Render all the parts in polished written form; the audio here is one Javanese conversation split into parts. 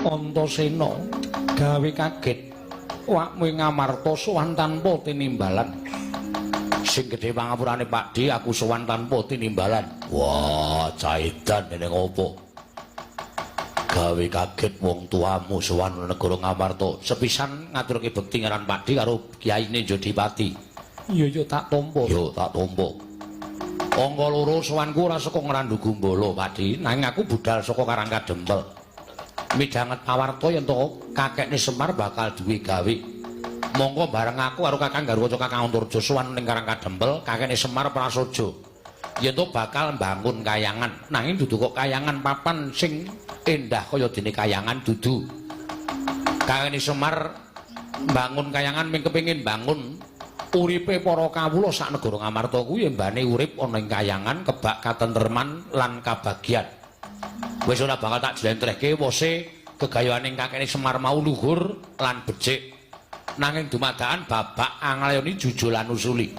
Antasena gawe kaget wakmu ing Ngamarta sowan tanpa tinimbalan. Sing gedhe pangapurane Pakdhe, aku sowan tanpa tinimbalan. Wah, caidan dene ngopo? Gawe kaget wong tuamu sowan negara Ngamarta. Sepisan ngaturke bekti ngaran Pakdhe karo Kiyaine Jodipati. Iya ya tak tampa. Yo tak tampa. Angka loro sowanku ora saka Ngrandu Gumbala, Pakdhe, nanging aku budal saka Karang Kadempel. Midhanget pawarta yen to kakekne Semar bakal duwe gawe. Monggo bareng aku karo Kakang Garwaca Kakang Antarja sowan ning Karang Kadempel, kakekne Semar prasaja. Yen to bakal mbangun kayangan, nanging dudu kok kayangan papan sing endah kaya dene kayangan dudu. Kakekne Semar mbangun kayangan ming kepengin bangun uripe para kawula sak negara Ngamarta kuwi embane urip ana ing kayangan kebak katentreman lan kabagyan. Wis ora bakal tak jlentrehke wose gegayuhaning kakekne Semar mau luhur lan becik. Nanging dumadakan babak anglayoni jujul lan usuli.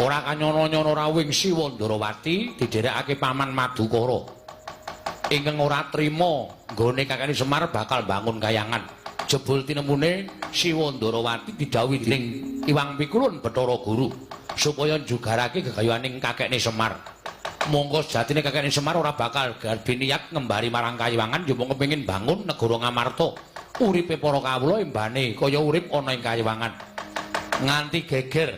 Ora kanyono-nyono rawuhing Siwa Ndarawati didherekake Paman Madukara. Ingkang ora trima nggone kakekne Semar bakal bangun kayangan. Jebul tinemune Siwa Ndarawati didhawuhi dening Iwang Pikulun Bathara Guru supaya njugarake gegayuhaning kakekne Semar. Monggo sejatine kakekne Semar ora bakal gadhi niat ngembari marang kayiwangan, yo mung kepengin bangun negara Ngamarta. Uripe para kawula embane kaya urip ana ing kayiwangan. Nganti geger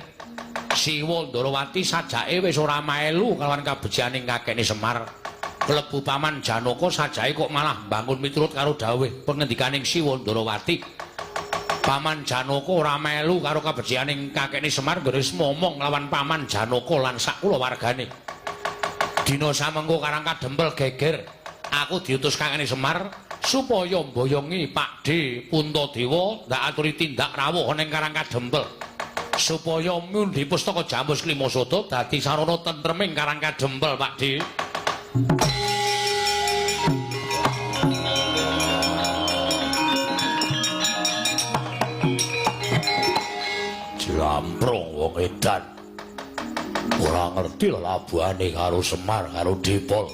Siwa Ndarawati sajake wis ora melu kalawan kabecikaning kakekne Semar. Klebu Paman Janaka sajake kok malah bangun miturut karo dawuh pengendikaning Siwa Ndarawati. Paman Janaka ora melu karo kabecikaning kakekne Semar, nggone wis momong lawan Paman Janaka lan sak kulawargane. Dina samengko Karang Kadempel geger, aku diutus kakekne Semar supaya mboyongi Pakdhe Puntadewa ndak aturi tindak rawuh ning Karang Kadempel supaya mundi pustaka Jamus Klimasada dadi sarana tentreming Karang Kadempel, Pakdhe. Jlamprong wong edan. Ora ngerti lelabuhane karo Semar karo Dipol.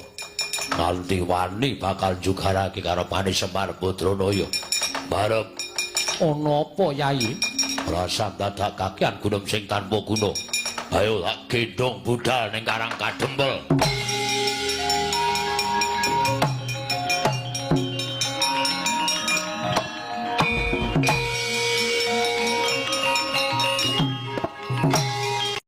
Nganti wani bakal jugarake karepane Semar Badranaya. Barep ana apa, Yai? Rasa dadak kakean gunung sing tanpa guna. Ayo tak gendhong budal ning Karang Kadempel.